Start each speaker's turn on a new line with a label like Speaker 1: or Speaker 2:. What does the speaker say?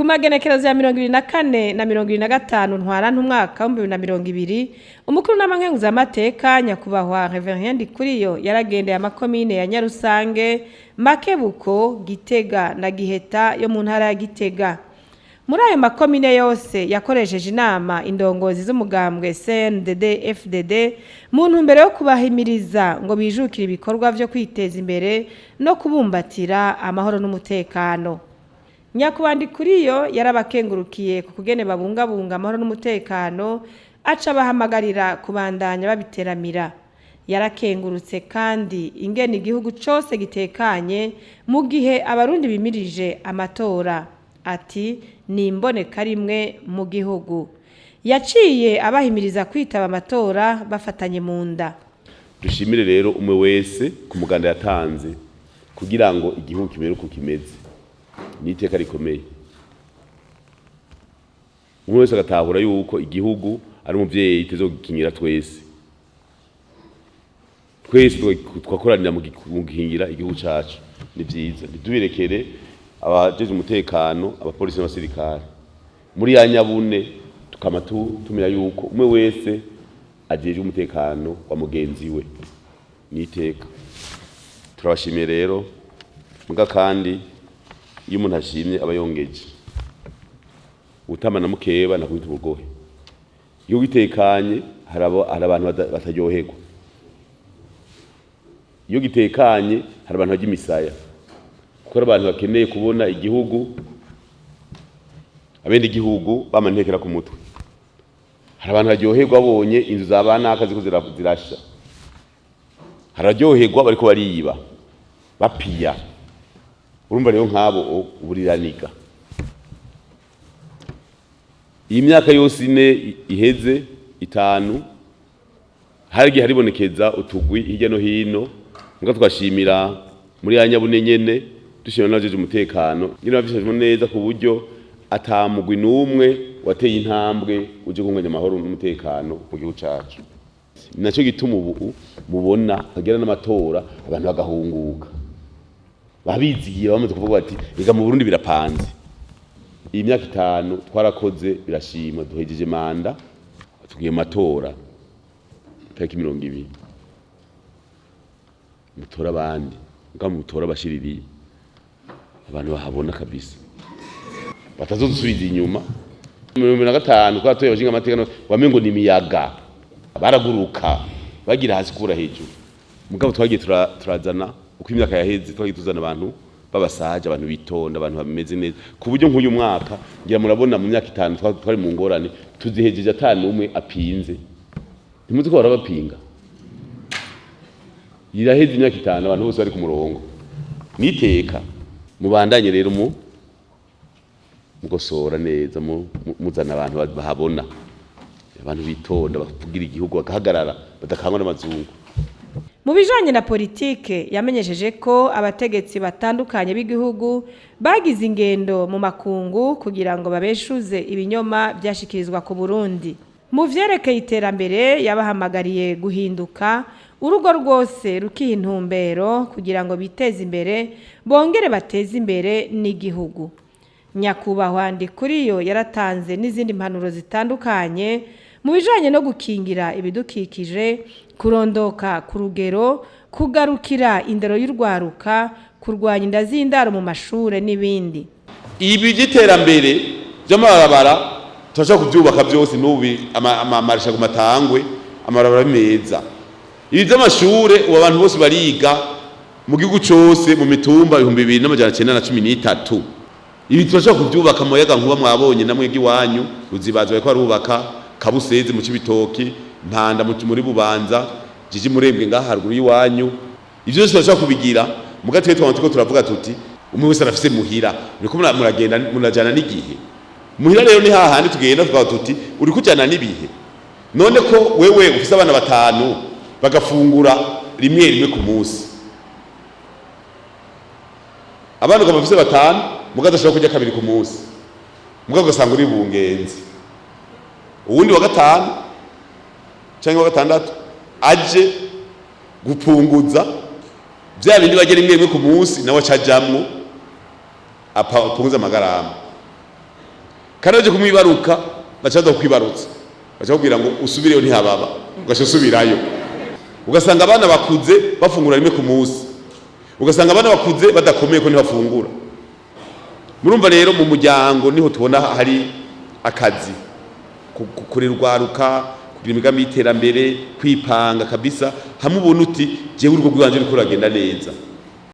Speaker 1: Magenekerezo ya 24 na 25 Ntwarante umwaka w'2020, umukuru n'amankenguzamateka nyakubahwa Reverien Ndikuriyo yaragendeye amakomine ya Nyarusange, Makebuko, Gitega na Giheta yo mu ntara ya Gitega. Muri ayo makomine yose yakoresheje inama indongozi z'umugambwe CNDD FDD mu ntumbero yo kubahimiriza ngo bijukire ibikorwa vyo kwiteza imbere no kubumbatira amahoro n'umutekano. Nyakubahwa Ndikuriyo yarabakengurukiye ku kugene babungabunga amahoro n'umutekano, aca abahamagarira kubandanya babiteramira. Yarakengurutse kandi ingene igihugu cose gitekanye mu gihe Abarundi bimirije amatora. Ati ni imboneka rimwe mu gihugu. Yaciye abahimiriza kwitaba amatora bafatanye mu nda.
Speaker 2: Dushimire rero umwe wese ku muganda yatanze kugira ngo igihugu kimere uko kimeze. Ni iteka rikomeye. Umwe wese agatahura yuko igihugu ari umuvyeyi tuzogikingira twese. Twese twakoranira mu gukingira igihugu cacu. Ni vyiza. Ntitubirekere abajeje umutekano, abapolisi n'abasirikare. Muri ya nyabune tukama tumenya yuko umwe wese ajejwe umutekano wa mugenzi we. Ni iteka. Turabashimiye rero, muga kandi iyo umuntu ashimye aba yongeje. Utama na mukeba nakubita ubugohe. Iyo gitekanye hari abantu bataryoherwa. Iyo gitekanye hari abantu barya imisaya. Kuko abantu bakeneye kubona igihugu, abene igihugu bamantekera ku mutwe. Hari abantu baryoherwa babonye inzu za banaka ziko zirasha. Hararyoherwa bariko bariba bapiya. Urumva rero nk'abo uburiraniga. Iyi myaka yose ine iheze itanu harigihe haribonekeza utugwi hirya no hino, muga twashimira muri ya nyabune nyene, dushimira n'abajeje umutekano nyene bafishijwe neza ku buryo ata mugwi n'umwe wateye intambwe uje guhungabanya amahoro n'umutekano mu gihugu cacu. Ni naco gituma ubu mubona hagera n'amatora abantu bagahunguka, babizigiye bamaze kuvuga bati ega mu Burundi birapanze. Iyi myaka itanu twarakoze birashima, duhejeje manda, tugiye mu matora tariki 20. Mutora abandi, muga mutora abashiririye, abantu bahabona kabisa, batazodusubiza inyuma. 2005 twatoye abashinga amateka wamengo ni imiyaga, baraguruka bagira hasi kubura hejuru. Mugabo twagiye turazana uko imyaka yaheze, twagiye tuzana abantu babasaje, abantu bitonda, abantu bameze neza, ku buryo nk'uyu mwaka ngira murabona mu myaka itanu twari mu ngorane, tuzihejeje ata n'umwe apinze. Ntimuzi ko barabapinga? Iraheze imyaka itanu abantu bose bari ku murongo. Niteka mubandanye rero mugosora neza, muzana abantu bahabona, abantu bitonda, bavugira igihugu, bagahagarara badakangwa n'amazungu.
Speaker 1: Mu bijanye na politike yamenyesheje ko abategetsi batandukanye b'igihugu bagize ingendo mu makungu kugira ngo babeshuze ibinyoma byashikirizwa ku Burundi. Mu vyerekeye iterambere yabahamagariye guhinduka, urugo rwose rukiha intumbero kugira ngo biteze imbere, bongere bateze imbere n'igihugu. Nyakubahwa Ndikuriyo yaratanze n'izindi mpanuro zitandukanye mu bijanye no gukingira ibidukikije, kurondoka ku rugero, kugarukira indero y'urwaruka, kurwanya inda z'indaro mu mashure n'ibindi.
Speaker 2: Ibi by'iterambere by'amabarabara turashobora kubyubaka byose n'ubu amarisha ku matangwe, amabarabara meza. Ibi by'amashure ubu abantu bose bariga mu gihugu cose, mu mitumba 2913. Ibi turashobora kubyubaka mu muyaga nkuba mwabonye namwe iwanyu, Ruzibazi bariko barubaka, Kabusezi mu Cibitoki, Ntanda muri Bubanza, Jiji Murembwe ngaha haruguru y'iwanyu. Ivyo byose turashobora kubigira. Muga twe twama turiko turavuga tuti umwe wese arafise muhira, muriko muragenda murajana n'igihe. Muhira rero ni hahandi tugenda tukavuga tuti uri kujana n'ibihe. None ko wewe ufise abana batanu bagafungura rimwe rimwe ku munsi, abana ukaba ufise batanu muga adashobora kurya kabiri ku munsi, muga ugasanga uri bungenzi, uwundi wa gatanu canke wa gatandatu aje gupunguza vya bindi barya rimwe rimwe ku munsi, nawe acajamwo apunguza amagarama. Kandi baje kumwibaruka, baca baza kukwibarutsa, baca bakubwira ngo usubireyo ntihababa, ugaca usubirayo. Ugasanga abana bakuze bafungura rimwe ku munsi, ugasanga abana bakuze badakomeye ko ntibafungura. Murumva rero, mu muryango niho tubona hari akazi: kurera urwaruka, kugira imigambi y'iterambere, kwipanga kabisa, hamwe ubona uti: "Jewe urugo rw'iwanje ruriko ruragenda neza."